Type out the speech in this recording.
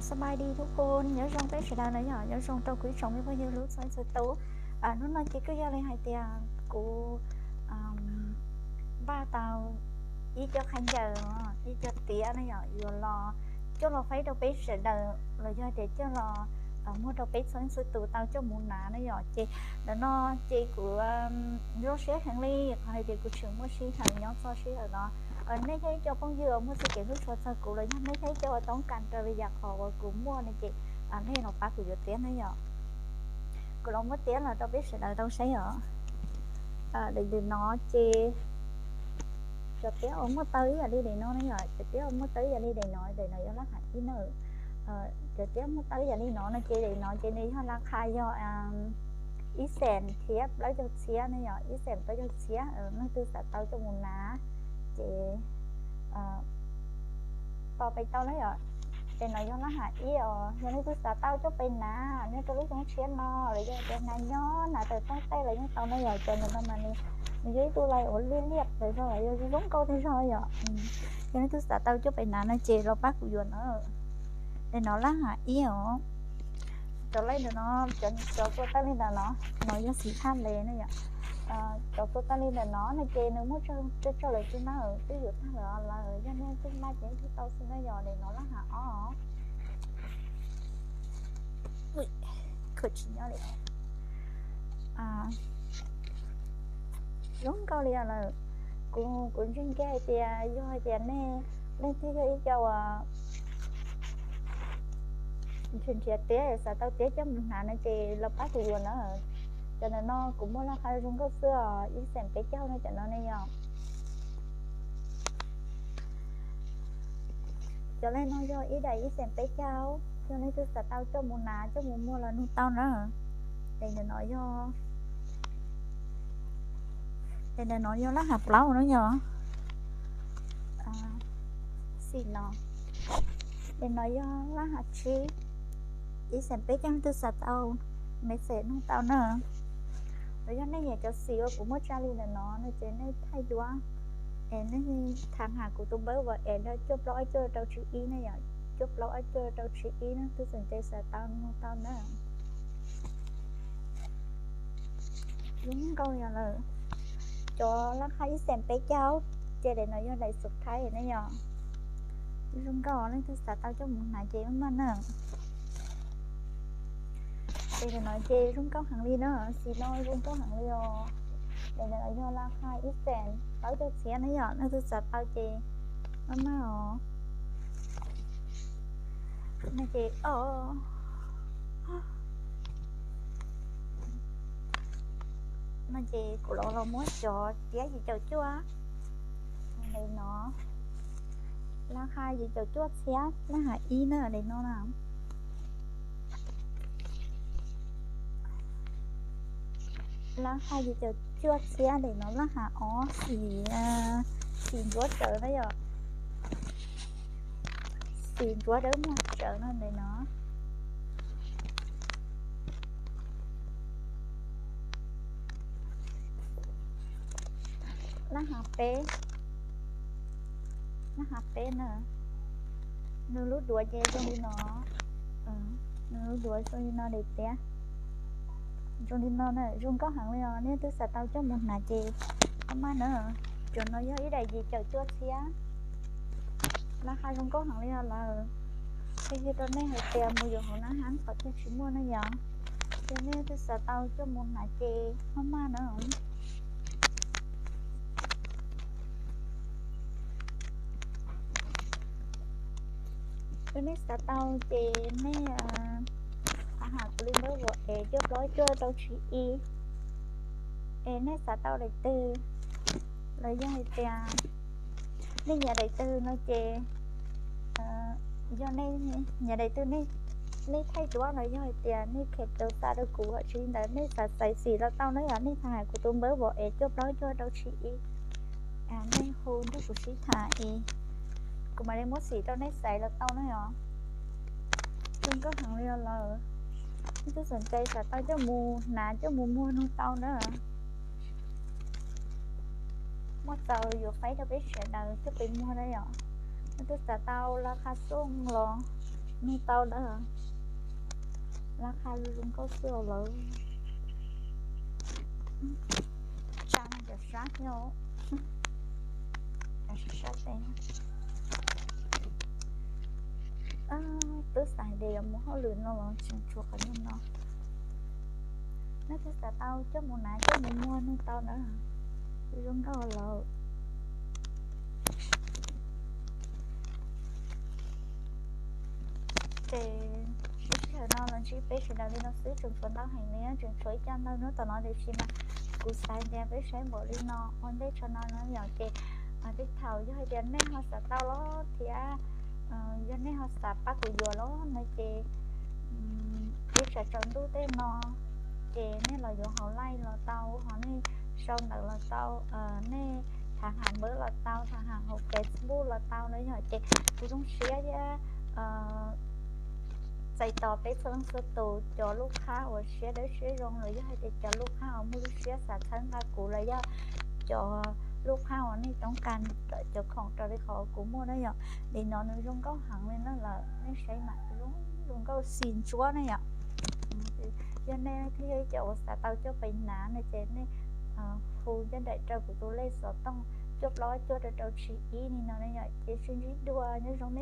สบายดีทุกคน nyob zoo peb sawv daws na yom, nyob zoo rau kuv ib tsoom me phooj ywg hlub txhua txhua tus. Hnub no ces kuj yog li hais tias kuv npaj tau ib co khaub ncaws, ib co tiab na yom, yuav los coj los faib rau peb sawv daws los yog tias coj los muag rau peb txhua txhua tus tau coj mus hnav na yom. Ces ntawm no ces kuv zoo siab heev li qhov hais tias kuv tseem muaj sij hawm nyob txog sij hawm no. Nej yog ib co phooj ywg uas muaj txoj kev hlub tshua txog kuv los yog nej yog ib co uas toob kas raws li yam qhov uas kuv muaj no ces nej los pab kuv yuav tiab na yom. Kuv los muab tiab los rau peb sawv daws tau saib os. Daim ntawm no ces cov tiab uas muaj taw ib yam li daim no na yom, cov tiab uas muaj taw ib yam li daim no, daim no yog lab ham ib na. Cov tiab muaj taw ib yam li no no ces daim no ces nws yog lab qha yog ib xees thiab plaub caug txhiab na yom, ib xees plaub caug txhiab. Nej twg xav tau coj mus hnav ces tos pais tau na yom. Daim no yog lab ham ib os, yog nej twg xav tau coj pais hnav nyob rau lub xyoo tshiab no los yog tias hnav nyob hnav tawm tag tej los yeej tau na yom. Cov ntawm no mas nws yog ib tug lais uas liaj liaj tawm zog los yog zoo nkauj tag zog yom. Yog nej twg xav tau coj pais hnav no ces los pab kuv yuav na. Daim no lab ham ib os. Cov lais ntawm no, cov tua tawj li ntawm no, no yog xim thaj le na yom. Cov tua tawj li ntawm no no ces nws muaj tsawg tsawg lawm xwb na, twb yuav tag lawm lawm, yog nej twb maj ces twb tau xwb na yom. Daim no lab ham ob. Khaws tsis nyob li. Zoo nkauj li os lawm. Kuv, kuv ntseeg kiag hais tias yog hais tias nej leej twg yog ib co uas nrhiav nrhiav tiab xav tau tiab coj mus hnav no ces los pab kuv yuav na. Cov ntawm no kuv muaj laj qha zoo nkauj xwb os, ib xees peb caug no cov no ne yom. Cov laj no yog ib daim ib xees peb caug, yog leej twg xav tau coj mus hnav coj mus muag los nug tau na. Daim ntawm no yog, daim ntawm no yog laj hav plaub no yog xim no. Daim no yog laj hav tsib, ib xees peb caug, leej twg xav tau message nug tau na. Los yog nej nyiam cov xim uas kuv muab tsa li ntawm no no ces nej thaij duab es nej tham hais kuv tus npawb WhatsApp cuaj plaub ob cuaj rau tsib ib na yom, cuaj plaub ob cuaj rau tsib ib, leej twg xom ncai xav tau nug tau na. Zoo nkauj yog lawm. Cov laj qha ib xees peb caug, ces daim no yog daim xub thaiv na yom. Zoo nkauj, leej twg xav tau coj mus hnav ces maj maj na. Ces daim no ces zoo nkauj heev li na, xim no zoo nkauj heev li os. Daim no yog laj qha ib xees plaub caug txhiab na yom, leej twg xav tau ces maj maj os. No ces, no ces kuv los los muab cov tiab yim caum cuaj. Daim no laj qha yim caum cuaj txhiab, laj hav ib na, daim no na. Laj qha yim caum cuaj txhiab, daim no laj hav ob, xim, xim ntsuab tsawv na yom. Xim ntsuab dawb muag tsawv no daim no. Laj hav peb, laj hav peb na. Nws lub duav ces zoo li no, nws lub duav zoo li no daim tiab. Zoo li no na, zoo nkauj heev li os, nej twg xav tau coj mus hnav ces maj maj na. Cov no yog ib daim yim caum cuaj txhiab. Laj qha zoo nkauj heev li os lawm. Qhia kiag rau nej hais tias mus yuav hauv nab hab qhov twg tsis muaj na yom. Ces nej twg xav tau coj mus hnav ces maj maj na. Yog nej xav tau ces nej tham hais kuv li npawb WhatsApp cuaj plaub cuaj rau tsib ib. Es nej xav tau daim twg, los yog hais tias nej nyiam daim twg no ces, yog nej nyiam daim twg nej thaij duab los yog hais tias nej kheev tau xa rau kuv, tsis li ntawd nej xav xaiv xim los tau na yom, nej tham hais kuv tus npawb WhatsApp cuaj plaub cuaj rau tsib ib. Nej hu nrog kuv sib tham es kuv mam li muab xim rau nej xaiv los tau na yom. Zoo nkauj heev li os lawm. Nej twg xom ncai xav tau coj mus hnav coj mus muag nug tau na. Muaj txaus yuav faib rau peb sawv daws coj pem muag na yom. Nej twg xav tau laj qha xooj los Nug tau dawb, laj qha zoo zoo nkauj xwb os lawv. Tsa cov sab thiab, sab tes. Twb xav hais tias yuav mus hauj lwm no los tseem tshuav qhov niag no. Neb twb xav tau coj mus hnav coj mus muag nug tau na. Zoo nkauj lawm. Ces sij hawm no los ntsib peb sawv daws li no xwb, tseem tshuav ntau heev li, tseem tshuav ib co ntau hnub tom no tiam sis mas kuv xav tias peb saib npaum li no ua ntej tso no no yom. Ces tej thaum yog hais tias nej ho xav tau los thiab yog nej ho xav pab kuv yuav los no ces ib tsam tsaus ntuj tej no ces nej los yuav hauv Line los tau, ho nej sau ntawv los tau, nej tham ham npawb los tau, tham ham hauv Facebook los tau na yom. Ces kuv zoo siab thiab txais tos peb txhua leej txhua tus cov lub qhab uas siab dawb siab zoo los yog hais tias cov lub qhab uas muaj lub siab xav txhawb nqa kuv los yog cov lub qhab uas nej toob kas cov khoom raws li qhov kuv muaj na yom. Li no nws zoo nkauj heev li na lawm, nej saib mas zoo, zoo nkauj xis ntsuab na yom. Yog nej thiaj yog ib co uas xav tau coj pais hnav no ces nej hu caj daim rau kuv tus lej xov tooj cuaj plaub cuaj rau rau tsib ib li no na yom. Ces sib ntsib dua, nyob zoo nej